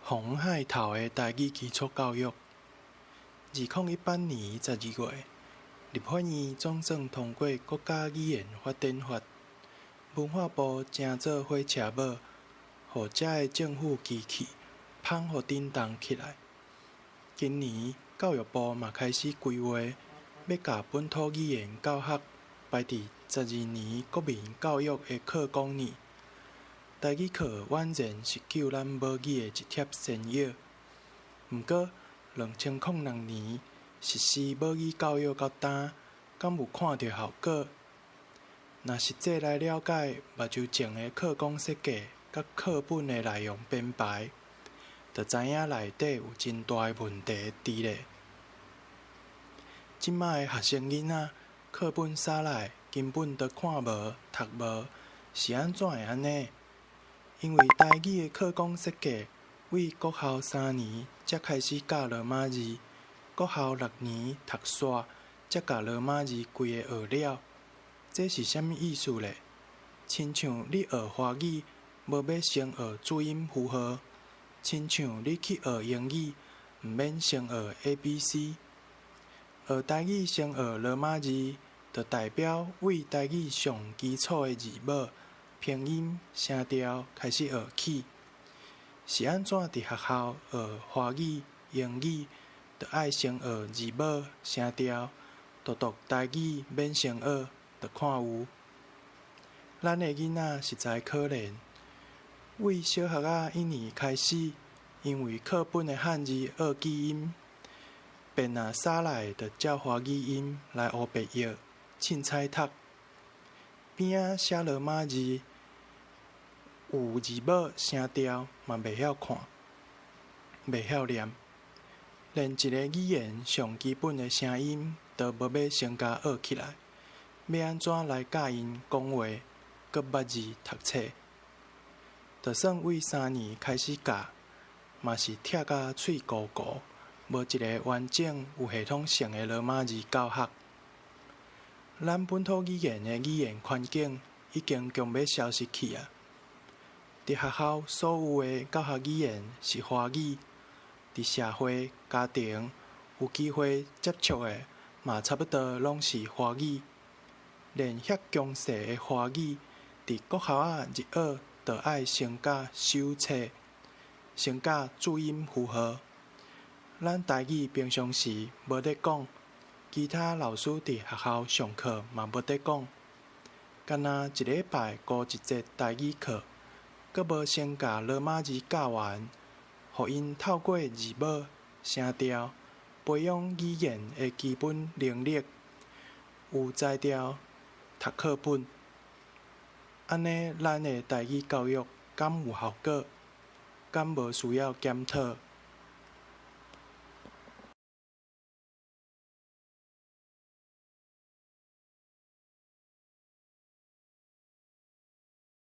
紅海頭的台語基礎教育。2018年12月，立法院總算通過國家語言發展法，文化部成做火車母，予遮的政府機器麭予振動起來。今年教育部嘛開始規劃，欲共本土語言教學排佇12年國民教育的課綱內。台語課宛然是救咱母語的一帖仙藥。毋過，2006年實施母語教育到今，敢有看著效果？若實際來了解目睭前的課綱設計佮課本的內容編排，就知影內底有真大的問題佇咧。這馬的學生囡仔，課本捒來根本都看無、讀無，是按怎會按呢？因為台語的課綱設計，為國校三年才開始教羅馬字，國校六年讀煞才共羅馬字規个學了。這是啥物意思咧？親像你學華語，無欲先學注音符號；親像你去學英語，毋免先學 A、B、C。學台語先學羅馬字，就代表為台語上基礎的字母、拼音、聲調開始學起。是按怎佇學校學華語、英語，就愛先學字母、聲調，獨獨台語免先學，就看有。咱的囡仔實在可憐，為小學仔一年開始，因為課本的漢字學記音，便若捒來就照華語音來烏白譯，凊彩讀。邊仔寫羅馬字，有字母聲調嘛袂曉看，袂曉念，連一个語言上基本的聲音都無欲先共學起來，欲按怎來教𪜶講話，閣捌字讀冊？就算為三年開始教，嘛是拆甲喙糊糊，無一个完整有系統性的羅馬字教學。咱本土語言的語言環境已經強欲消失去啊！佇學校所有的教學語言是華語，佇社會、家庭有機會接觸的嘛差不多攏是華語。連遐強勢的華語，佇國校仔入學，就愛先教手冊，先教注音符號。咱台語平常時無咧講，其他老師佇學校上課嘛無咧講，干焦一禮拜顧一節台語課，閣無先共羅馬字教完，予𪜶透過字母、聲調，培養語言的基本能力，有才調讀課本。按呢，咱的台語教育敢有效果？敢無需要檢討？